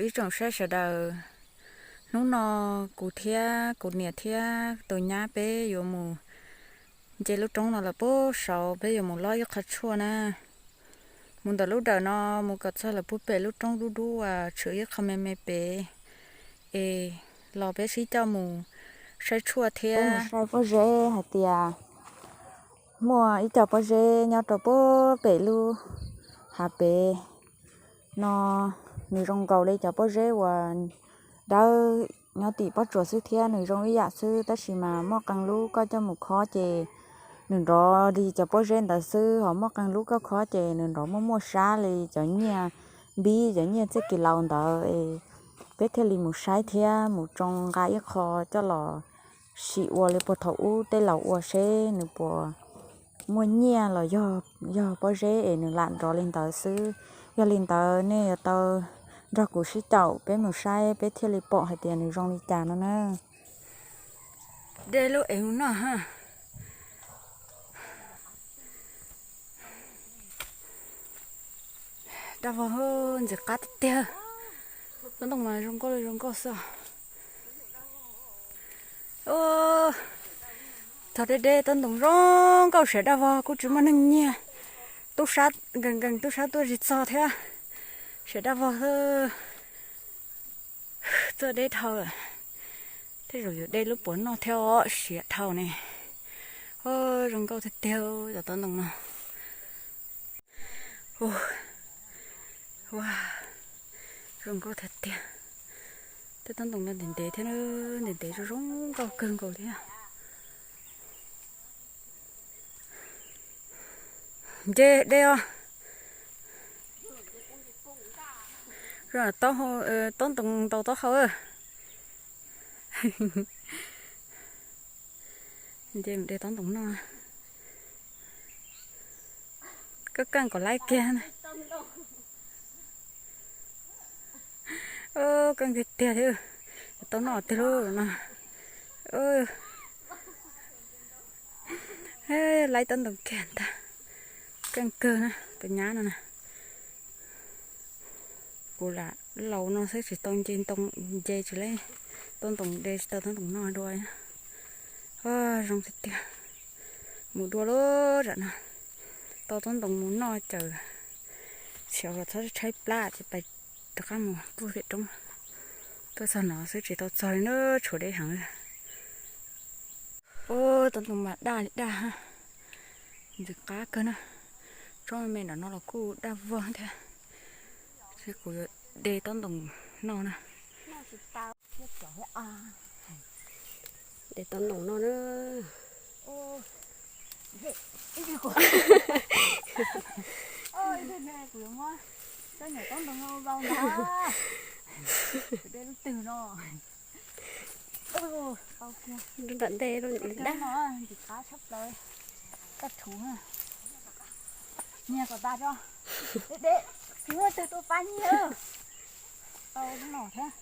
Ib tsoom saib sawv daws, hnub no kuv thiab kuv niam thiab tus nyab peb yuav mus nce lub roob no lawm puag saud, peb yuav mus lob ib qho tshuaj na. Mus ntawm lub dawm no mus kom txog lawm puag pem lub roob dub dub uas tshuav ib qho me me pem es los peb sib coj mus saib tshuaj thiab. Saib pob zeb hais tias muaj ib co pob zeb nyob rau puag pem lub hav pem no, nws zoo nkaus li cov pob zeb uas dawb nyob tim pob tsuas xwb thiab, nws zoo ib yam xwb, tab sis mas muaj qee lub koj coj mus khob ces nws nrov li cov pob zeb ntawd xwb, ho muaj qee lub koj khob ces nws nrov muaj muaj sab li cov nyiaj npib, cov nyiaj txij kiv laus ntawd. Peb thiaj li mus saib thiab mus tsoo nqa ib qho coj los sim ua li puag thaum ub tej laus ua seb nws puas muaj nyiaj los yog pob zeb es nws lam nrov li ntawd xwb. Yog li ntawd nej yuav tau nrog kuv sib caum peb mus saib peb thiaj li pom hais tias nws zoo li cas no na. De lub ev mus noj ha. Dab vog ntxim qab tiag tiag. Tsob ntoo mas zoo nkauj li zoo nkauj xwb. Txog deb deb tsob ntoo zoo nkauj, siav dab vog kuj tsis muaj neeg nyiag, tub sab nkees nkees tub sab tuaj tsis txog thiab. Siav dab vog xwb. Txog deb dhau lawm, tej zaum yuav de lub puav noj thiab os, siav dhau ne. Zoo nkauj tiag tiag cov tsob ntoo no. Ua, zoo nkauj tiag tiag. Tej tsob ntoo no ntev ntev thiab, ntev ntev zoo zoo nkauj kawg nkaus li. Nce de os. Tsob ntoo ntau taub hau. Nce mus de tsob ntoo noj. Koj keej kom laib kiag na. Keej tiag tiag thiab, tau noj tiag lub no. Laib tsob ntoo kiag ntag. Keej kawg na tus nyab no na. Kuv lam laus no xwb tsis tau nce ntoo, nce tsis laib tsob ntoo, de tsis tau tsob ntoo noj dua. Zoo tiag tiag. Mus dua lub zam no, tau tsob ntoo mus noj cawm, xyov los txhob tshaib plab ces pais rov qab mus puag tim roob. Tuaj txog no xwb tsis tau txog li na, tshuav deb heev li. Ua tsob ntoo mas daj li daj, ntxim qab kawg na. Tsob me me nram no los kuj daj vog thiab. Kuv yuav de tsob ntoo noj na. De tsob ntoo noj na. Kuv yuav muab tsob nyuam tsob ntoo no ua zaub ntag. Kuv de lub twg no. Lub nram ntej lub daj no ntxim qab tshaj plaws. Kaj thuv na. Nyiag kom tas tso. De de, tsis muaj twg tuaj pab nyiag. Tau lub no thiab.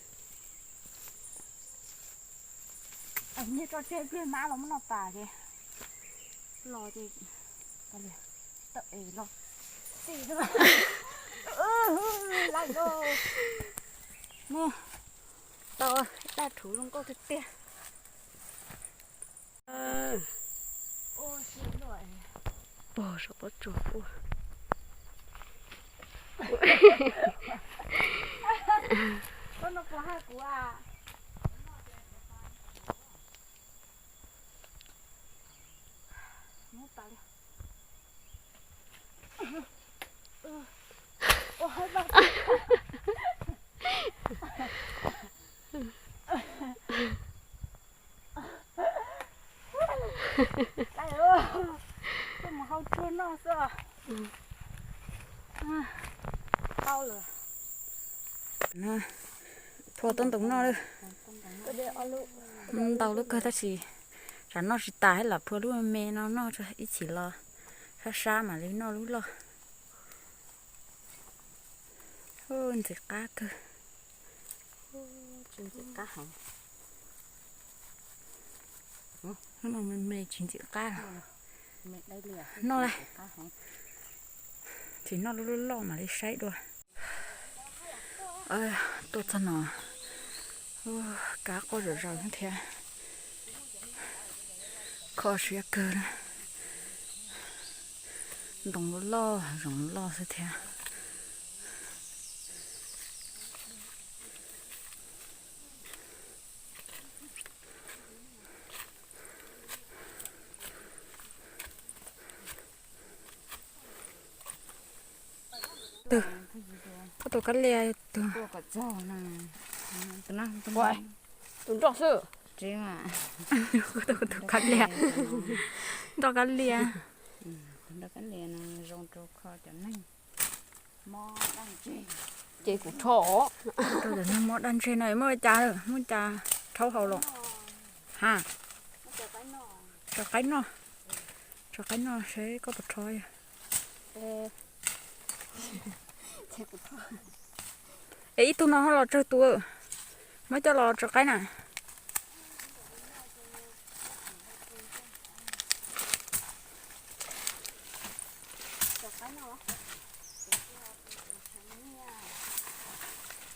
Nyiag tso tseg pliag mab los muab noj tas ces los ces tawm es los txij xwb. Lawm lauj. Muaj tau daj rhuv zoo nkauj tiag tiag. Pog saum pob tsuas ua. Koj no puas haj kuv a? Koj mus hau tsuag noj xwb. Tau lawm. Phua tsob ntoo noj lawm. Ntau lub kawg tab sis tsam noj tsis tas, lam phua lub me me no noj tso, ib chim los sab sab mam li noj lub loj. Ntxim qab kawg. Ntxim qab heev. Lub no me me tsis ntxim qab los. Noj lawm. Tsis noj lub loj loj mam li saib dua. Tuaj txog no, kab quaj zom zaws thiab, kho siab kawg. Ntoo loj, zoov loj xwb thiab. Twg, koj tus kab lia twg? Tus nroj xwb. Tus kab lia, nroj kab lia. Ces kuv rho rau cov neeg mob daj ntseg no, muaj daj ntseg no muaj cas, muaj cas rhaub haus los? Ha, tso qaib noj, tso qaib noj seb koj puas rho. Es ib tug no ho los tsawg tus, muab coj los tso qaib na.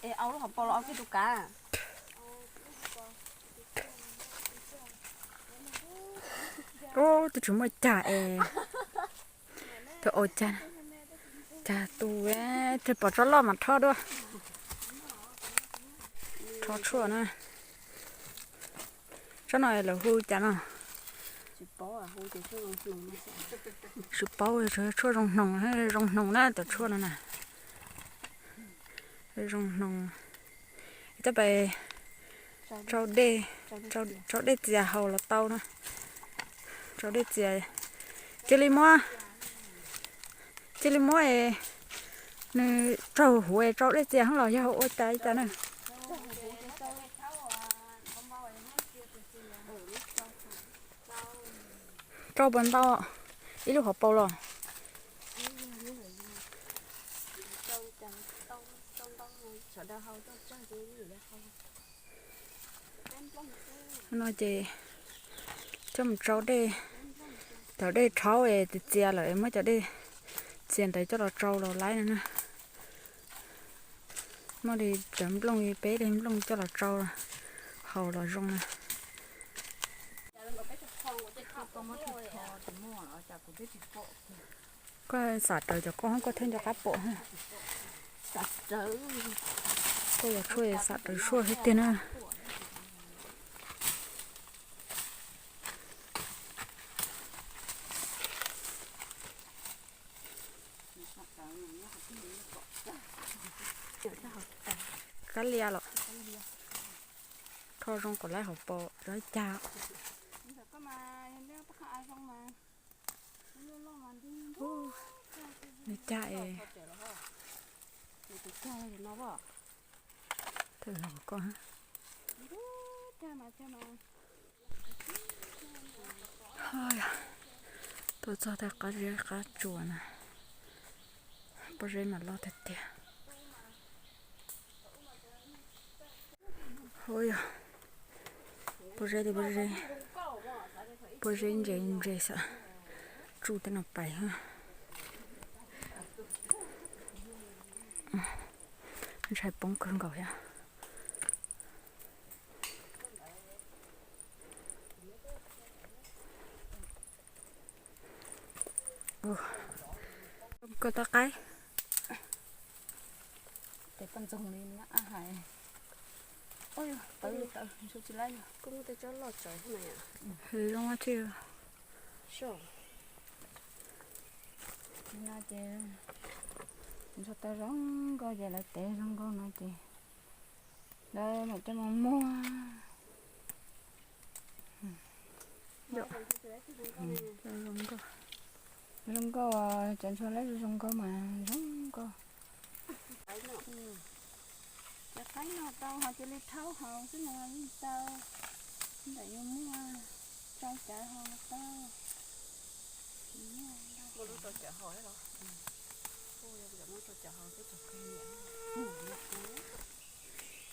Es au lub hauv paus los au kiag tus kav. Ub, twb tsis muaj cas es, tus au cas, cas tus, pom tsob loj mas rho dua. Rho tshuaj na. Tsob no lawv hu cas no? Tsis paub, tshuaj zoo hnoos, zoo hnoos na cov tshuaj no na. Zoo hnoos. Coj pais rau dej, rau dej txias haus los tau na. Rau dej txias, cia li muab, cia li muab es nws raug huv es rau dej txias los yog ua cas li cas na. Rau puas ntau, ib lub hauv paus los? No ces coj mus rau dej, cov dej rhaub es txias txias lawm es muab cov dej txias ntawd coj los rau los laib no na. Muaj li cov nplooj, peb li nplooj coj los rau haus los zoo na. Koj xam rawv cov koj, koj thiaj nco qab pom. Koj yog tshuaj xam rawv tshuaj thiab tiag na. Kab lia los, rho zoo kom laib hauv paus cov cas. Nws cas es, thawm los koj. Tuaj txog tag qab zeb qab tsuas na, pob zeb mas loj tiag tiag. Ua yog pob zeb li pob zeb, pob zeb ntse ntse xwb, tsuj tej no pais. Ntshai poob kawg nkaus thiab. Koj tab qaib. Ces poj ntxoog li ab hais. Tawv li tawv, ntshe tsis laib li. Koj muaj tej tsob loj tsawv thiab mas. Zoo thiab. No ces ntshe tau zoo nkauj ces lawv tev zoo nkauj no ces lawv mam coj mus muag. Zoo nkauj, cov ntsuag lawv zoo nkauj mas zoo nkauj. Cov qaib no tau ho cia li rhaub haus xwb no yeej tau, ntawm yuav muaj rau cawv haus tau.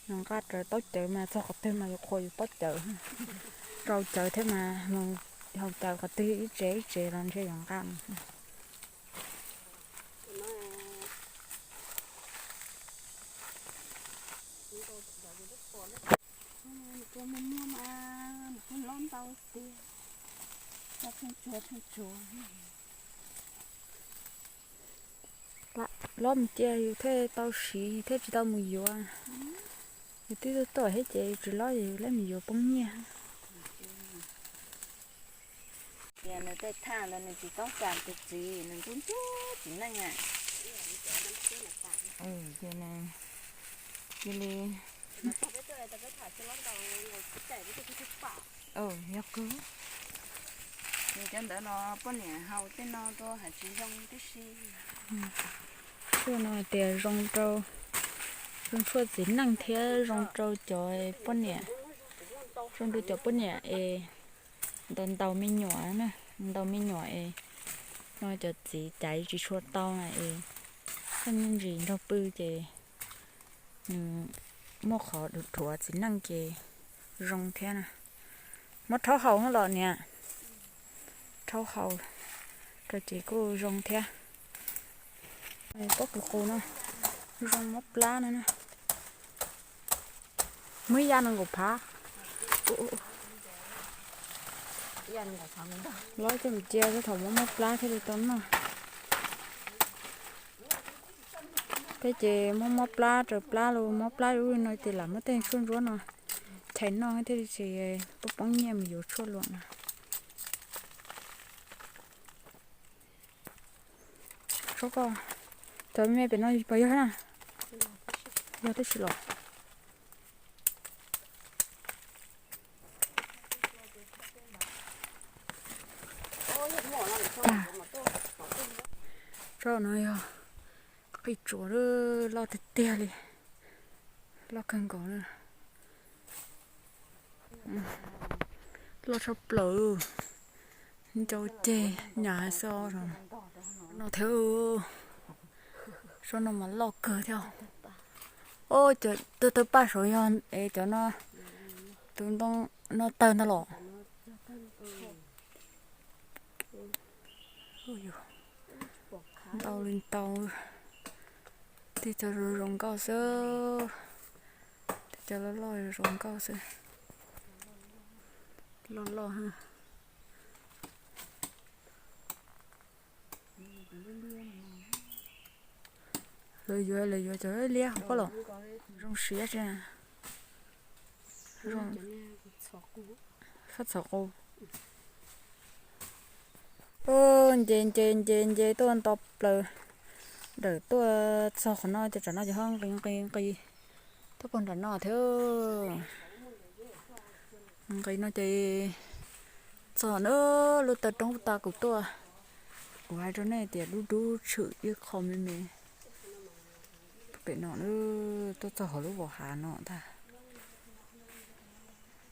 Zoo nqaj raws taub cawv mas txog qhov twg mas yuav qhuas yus taub cawv. Rau cawv thiab mas mus haus cawv qhov twg ib tsev ib tsev los ntshe yuav nqa mus. Los mus cia yus thiaj tau siv, yus thiaj tsis tau mus yuav. Yus twb tuaj thiab ces yus tsis lob ces yus lab mus yuav poob nyiaj. Tias nws tej thaj ntawd nws tsis toob kas tus txiv, nws ntxub ntxub txiv neej na. Ces nws cia li, yog kawg. Nws cov ntawd no poj niam haus tej no rau hais tsis zoo tib si. Tshuaj no tias zoo rau, zoo tshuaj txiv neej thiab zoo rau cov poj niam, zoo rau cov poj niam es ntaus ntaus me nyuam na, ntaus me nyuam es no cov txiv caiv tsis tshua tau na es txoj me ntsis nrog pw ces nws muaj qhov dhuav dhuav txiv neej ces zoo thiab na. Muab rhaub haus los niam, rhaub haus rau ces kuj zoo thiab. Pob kws qus no zoo mob plab no na. Muaj ib yam no nkaum phav. Los coj mus cia thaum mob mob plab thiaj li tau noj. Peb ces mob mob plab raws plab los mob plab ub no ces lam muab tej tshuaj ntsuab no chais noj thiaj li tsis poob poob nyiaj mus yuav tshuaj luam no. Tso koj, cov me pem no puas yog na? Yog tib si los. Tso no yog qij tsuas loj tiag tiag li, loj kawg nkaus na. Loj tshaj plaws, ncau ceg nyam xwb no thiab. Tsob no mas loj kawg thiab. Os, cov tawg tawg paj saud yog es cov no, tus ntoo no tawg ntag los. Ntau li ntau, tej cov zoo zoo nkauj xwb, tej cov loj loj zoo nkauj xwb, loj loj. Lawv yuav, lawv yuav cov liab hauv pob los zoo siab tsi. Fab txhom qus. Nce nce nce nce tuaj nto plaws dawm tuaj txog qhov no ces tsam no ces ho nqis nqis nqis tuaj puag nram no thiab. Nqis no ces txog na, lub taw roob tas kuv tuaj, kuv hais rau nej tias dub dub tshwm ib qho me me pem no, tuaj txog hauv lub vos hav no ntag.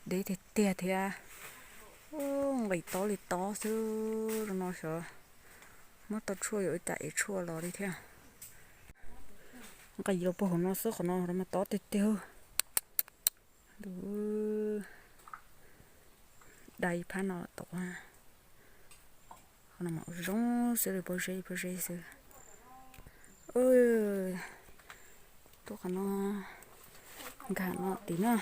Deb tiag tiag thiab. Nqis tob li tob xwb no xyov muab tau tshuaj yuav ua cas ev tshuaj los li thiab. Nqis los puag hauv no xwb, qhov no mas tob tiag tiag. Dai ib phab no tom, qhov no mas ua zoo xwb li, pob zeb pob zeb xwb. Tuaj qhov no, nkag no tim no.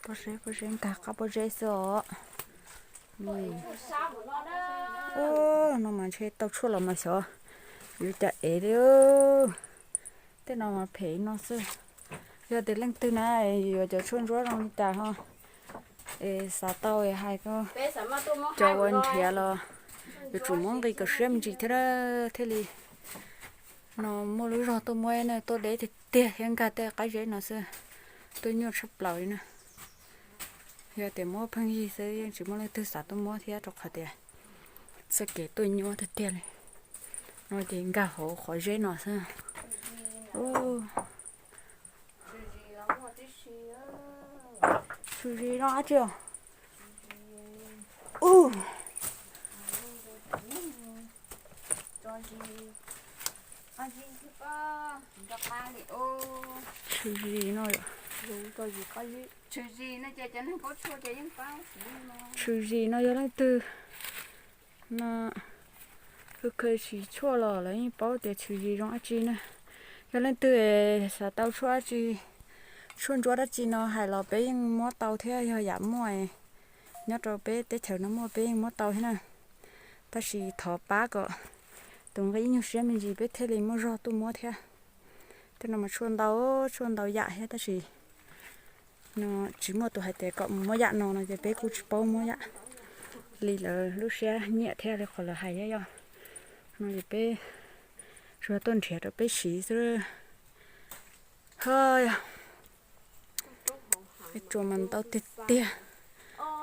Pob zeb pob zeb, nkag qab pob zeb xwb os. No mas ntshe tau tshuaj los mas xyov yuav cas ev li. Tej no mas phem no xwb. Yog tias leej twg na yuav cov tshuaj ntsuab zoo li cas ho es xav tau es hais rau cov ua nrhiav los yuav tsum muab nqis kom siab me ntsis thiab thiaj li no muaj lub zog tuaj muab na. Tuaj deb tiag tiag thiab, nkag tej qab zeb no xwb, tuaj nyuaj tshaj plaws li na. Yog tias muab pheej yig xwb yeej tsis muaj leej twg xav tuaj muab thiab rau qhov tias txoj kev tuaj nyuaj tiag tiag li. No ces nkag hauv qhov zeb no xwb. Tswv zis no dab tsi os? Tswv zis no, tswv zis no yog leej twg no, khaws siv tshuaj los lawv yeej paub tias tswv zis zoo dab tsi na. Yog leej twg xav tau tshuaj dab tsi, tshuaj ntsuab dab tsi no hais los peb yeej muab tau thiab. Yog yam muaj Nyob rau peb teb chaws no muaj peb muab tau thiab na, tab sis thov pab kom tus nqi ib nyuag siab me ntsis peb thiaj li muaj zog tuaj muab thiab. Tej no mas tshuaj ntau, tshuaj ntau yam thiab tab sis no tsis muaj tus hais tias kom mus muab yam no no ces peb kuj tsis paub muab yam li lawv lub siab nyiam thiab li qhov lawv hais thiab yom. No ces peb tsuas tuaj nrhiav rau peb siv xwb. Ho yog, qhov tsua mas ntau tiag tiag,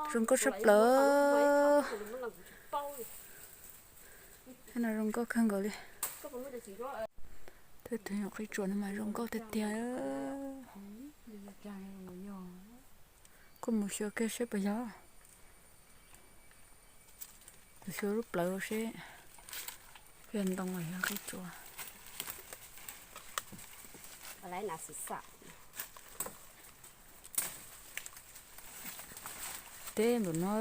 zoo nkauj tshaj plaws. No zoo nkauj kawg nkaus li. Tej tus nyuam qhov tsua no mas zoo nkauj tiag tiag. Kuj mus xyuas kiag seb puas yog. Tus xyuas lub plawv seb yog ntoo los yog qhov tsua. Teb npaum no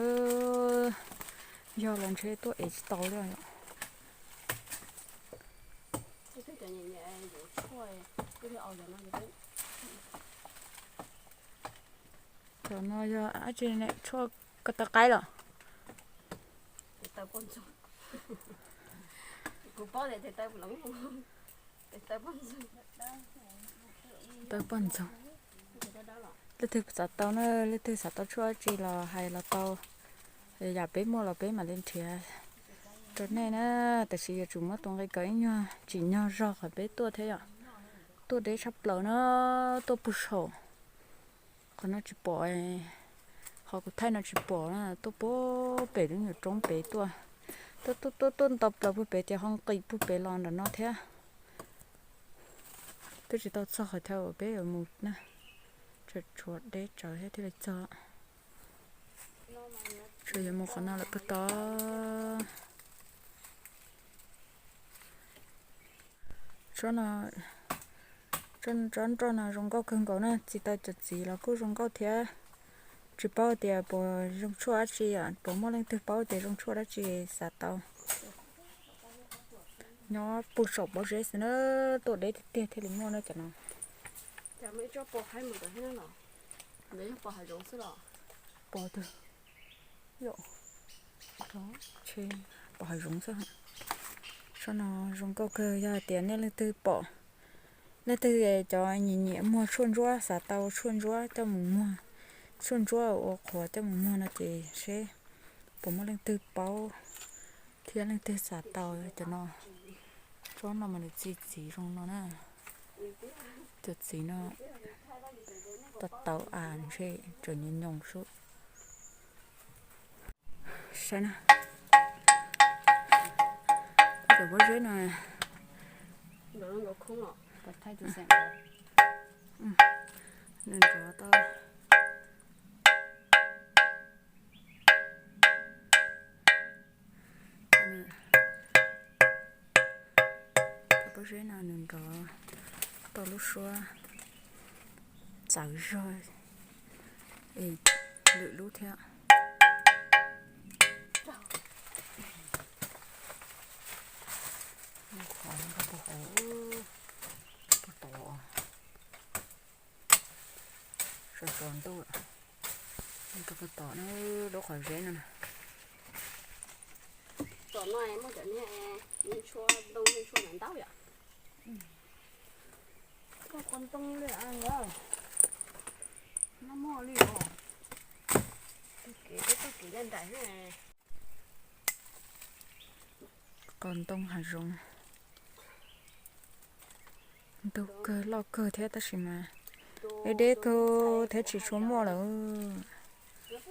yog los ntshe tuaj ev tsis tau li os. Cov no yog dab tsi ne, tshuaj ko taw qaib los? Taw poj ntxoog. Leej twg xav tau na, leej twg xav tau tshuaj dab tsi los hais los tau, yam peb muaj los peb mam li nrhiav rau nej na. Tab sis yuav tsum muab tus nqi kom ib nyuag tsim nyog zog qhov peb tuaj thiab yom. Tuaj deb tshaj plaws na, tuaj puag saum qhov no tsis pom, qhov kuv thaij no tsis pom na, tuaj puag pem lub nyuam roob pem tuaj. Tuaj tuaj tuaj tuaj nto plaws puag pem ces ho nqis puag pem los nram no thiab. Twb tsis tau txog qhov chaw uas peb yuav mus na, tshuav deb tsawv thiab thiaj li txog. Tsuas yuav mus qhov no lawm puag tod. Tsob no, tsob nroj no zoo nkauj kawg nkaus na, txi tau cov txiv los kuj zoo nkauj thiab. Tsis paub tias puas zoo tshuaj dab tsi, puas muaj leej twg paub tias zoo tshuaj dab tsi xav tau. Nyob puag saum pob zeb xwb na, tuaj deb tiag tiag thiaj li muaj na cov no. Pos twg? Pos hav zoov xwb. Tsob no zoo nkauj kawg, yog hais tias nej leej twg pom, leej twg cov nyiam nyiam muag tshuaj ntsuab, xav tau tshuaj ntsuab coj mus muag, tshuaj ntsuab ua qhuav coj mus muag no ces seb puas muaj leej twg paub thiab leej twg xav tau cov no. Tsob no mas nws txi txiv zoo no na. Cov txiv no tau tau as ntshe tseem nyoos nyoos xwb. Saib na, cov pob zeb no, nws nrov tau. Cov pob zeb no nws nrov tau lub suab txawv zog es lwm lub thiab. Qhov no rau puag hauv, puag tom, sov sov ntuj, rau puag tom na, lub qhov zeb no na. Tom no muaj cov niag ntoo tshuaj ntau ntau yom. Koj qos ntoo li ntawd, no muaj li os. Tag kev peb tag kev nyob nraim. Qos ntoo hav zoov, ntug kawg loj kawg thiab tab sis mas deb deb kawg thiab tsis tshua muaj lawm. Hlub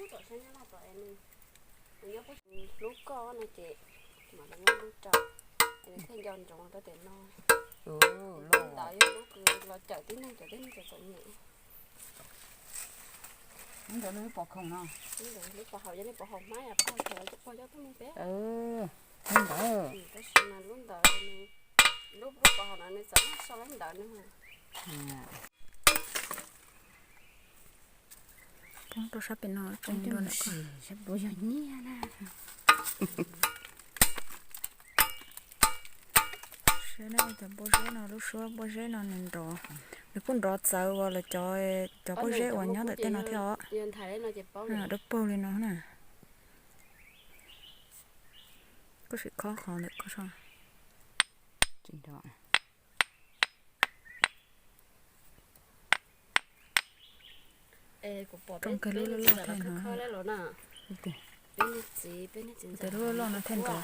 koj no ces mam li muab hlub rau, es nws thiaj nco ntsoov rau tias no. Ntawd yog hlub kws los cawm tib neeg, cawm tib neeg txom txom nyem. Ntawd lub pos khoom no, lub pos haum, yog lub pos haum hmab yog pog thaum lawv coj pog coj tuaj mus peb. Tab sis mas lub ntawd, lub pos haum no nws txawm muaj so lub ntawd no. Poob rau sab pem no tseem dua ntawm ko. Sab pem yog nyiaj na. Saib na, cov pob zeb no, lub suab pob zeb no nws nrov, nws kuj nrov txawv uas lawv cov, cov pob zeb uas nyob ntawm tej no thiab os. Dawb paug li no na. Koj sim khob qhov ntawm koj so. Rau kiag lub loj loj thiaj no. Peb niag txiv, peb niag txiv ntxawm lub loj loj no thiaj nrov.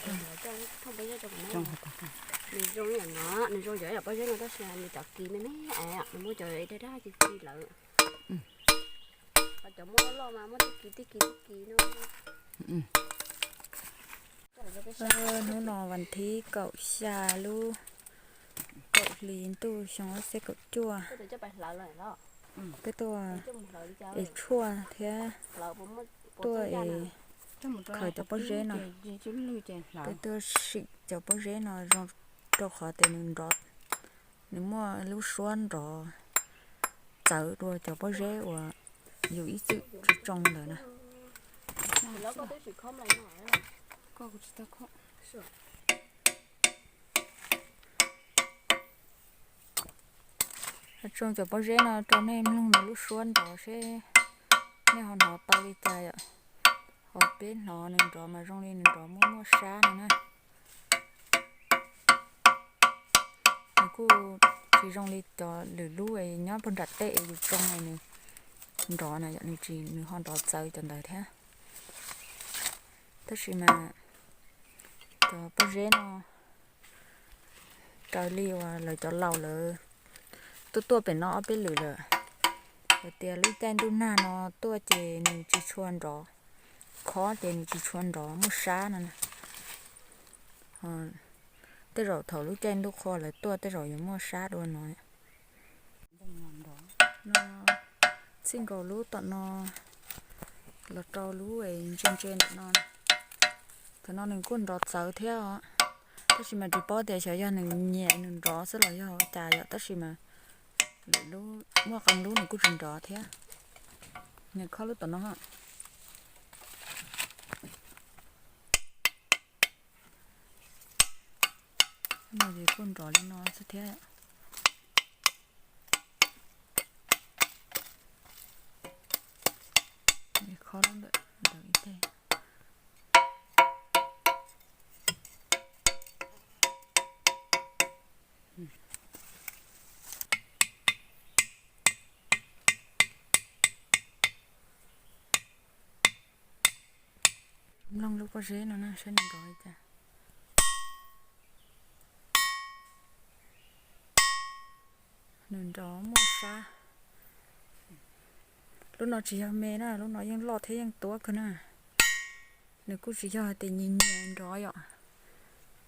Nws zoo yam no, nws zoo cov yam pob zeb no tab sis nws cov kis me me es nws muaj cov daj daj ci ci lawm. Ho cov muaj loj loj mas muaj tib kis tib kis tib kis no. Hnub no vas thib kaum xya lub kaum hli ntuj xyoo ob txhiab kaum cuaj, peb tuaj ev tshuaj thiab tuaj ev khaws cov pob zeb no. Peb tuaj sim cov pob zeb no zoo rau qhov tias nws nrov, nws muaj lub suab nrov txawv dua cov pob zeb uas yus ib txwm tsoo tsoo ntawd na. Tsoo cov pob zeb no rau nej mloog nws lub suab nrov seb nej ho hnov tau li cas yom. Ho peb hnov nws nrov mas zoo li nws nrov muaj muaj sab no na. Nws kuj tsis zoo li cov lwm lub es nyob puag nram tej es yus tsoo es nws nrov na yom, nws tsis, nws ho nrov txawv cov ntawd thiab. Tab sis mas cov pob zeb no raws li uas lawv cov laus lawv tuaj tuaj pem no ob peb lwm lawm, hais tias lub caij ntuj nag no tuaj ces nws tsis tshua nrov, khob ces nws tsis tshua nrov muaj sab no na. Tej zaum thaum lub caij ntuj qhua lawv tuaj tej zaum yuav muaj sab dua no. No, txij nkaus lub tom no los rau lub es ntse ntse ntawm no, thaum no nws kuj nrov txawv thiab os. Tab sis mas tsis paub tias xyov yog nws nyiam nws nrov xwb los yog ua cas yom, tab sis mas lwm lub muaj qee lub nws kuj tsis nrov thiab. Nws khob lub tom no. No ces kuj nrov li no xwb thiab. Khob lub ntawm ntawd ib teg. Mloog lub pob zeb no na saib nws nrov li cas. Nws nrov muaj sab. Lub no tsis yog me na, lub no yeej loj thiab yeej tuab kawg na. Nws kuj tsis yog hais tias nyias nyias nrov yom.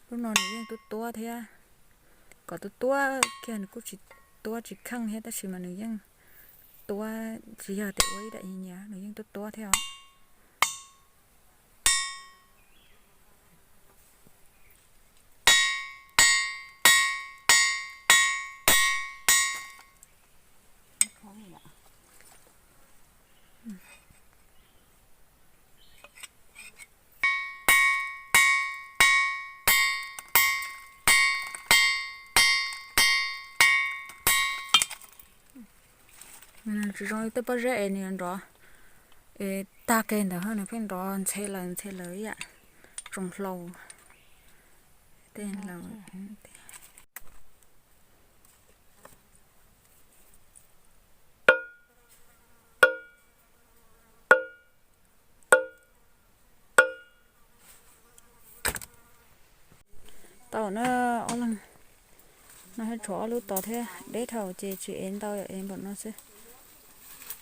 Lub no nws yeej tuab tuab thiab. Kom tuab tuab kiag nws kuj tsis tuab tsis kheej thiab tab sis mas nws yeej tuab, tsis yog tias ua ib daim nyias nyias, nws yeej tuab tuab thiab os. Tsis zoo li tej pob zeb es nws nrov es tag ke ntawd nws pheej nrov ntxhe lawm ntxhe lawm ib yam tsoos hlau. Tej hlau. Tau na, ob leeg no thiaj tshuav ob lub tod thiab, deb dhau ces tsis ev ntau, ev npaum no xwb.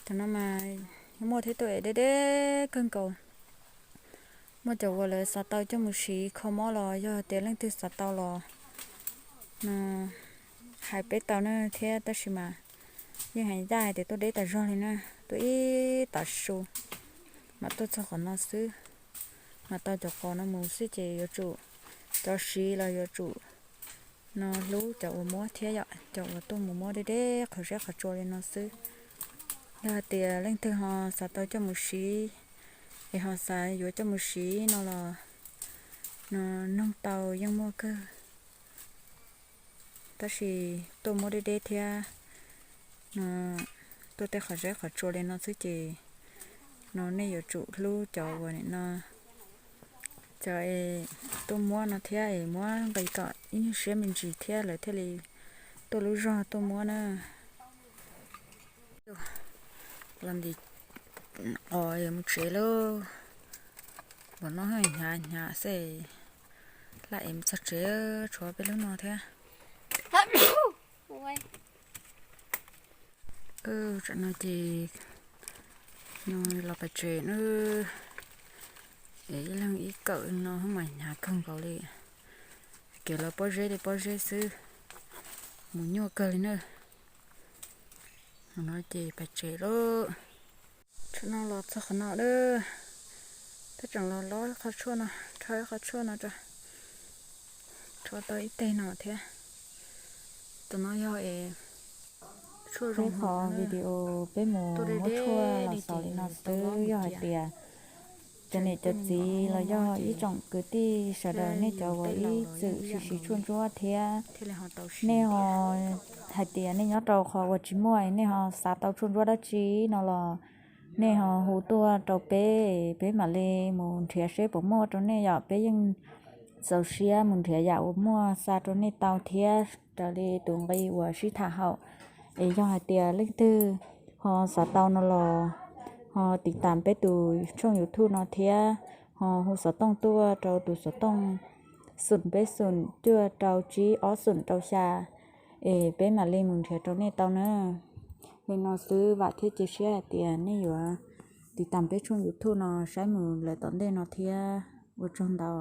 Thaum no mas muaj thiab tuaj ev deb deb kawg nkaus. Muaj cov uas lawv xav tau coj mus siv kho mob los yog tias leej twg xav tau los no hais peb tau na thiab, tab sis mas yeej hais ncaj hais tias tuaj deb tas zog li na, tuaj ib tav su mam tuaj txog qhov no xwb, mam tau cov qos no mus xwb ces yuav tsum, cov siv los yuav tsum no hlub cov uas muab thiab yom, cov uas tuaj mus muab deb deb qhov zeb qhov tsua li no xwb. Yog hais tias leej twg ho xav tau coj mus siv es ho xav yuav coj mus siv no los no noog tau yeej muaj kawg. Tab sis tuaj muab deb deb thiab no tuaj tej qhov zeb qhov tsua li no xwb ces no nej yuav tsum hlub cov uas nim no Cov es tuaj muab no thiab es muab nqis kom ib nyuag siab me ntsis thiab lawv thiaj li tuaj lub zog tuaj muab na. Los ntim qos mus tsev lauj. Npam no hnyav hnyav xwb, laj es mus txog tsev tshuav peb lub no thiab. Tam no ces no los pais tsev na, es ib leeg ib kawm no mas hnyav kawg nkaus li. Kev los pob zeb li pob zeb xwb, mus nyuaj kawg li na. No ces pais tsev lauj. Tsam no los txog qhov no lawm, tab tseem los lob qhov tshuaj no, rho ib qhov tshuaj no rau, rho tau ib teg no thiab. Tam no yog es tshuaj zoo qhov video peb mus muab tshuaj los xaus li no xwb. Yog hais tias cov niam cov txiv los yog ib tsoom kwv tij sawv daws nej cov uas ib txwm siv siv tshuaj ntsuab thiab, nej ho hais tias nej nyob rau qhov uas tsis muaj, nej ho xav tau tshuaj ntsuab dab tsi no los nej ho hu tuaj rau peb, peb mam li mus nrhiav seb puas muaj rau nej yom. Peb yeej txaus siab mus nrhiav yam uas muaj xa rau nej tau thiab. Raws li tus nqi uas sib tham haum, es yog hais tias leej twg ho xav tau no los ho tiv tam peb tus tshooj YouTube no thiab, ho hu xov tooj tuaj rau tus xov tooj xoom peb xoom cuaj rau tsib ob xoom rau xya, es peb mam li mus nrhiav rau nej tau na. Li no xwb, vam thiab cia siab hais tias nej yuav tiv tam peb tshooj YouTube no saib mus lawm tom ntej no thiab. Ua tsaug ntau.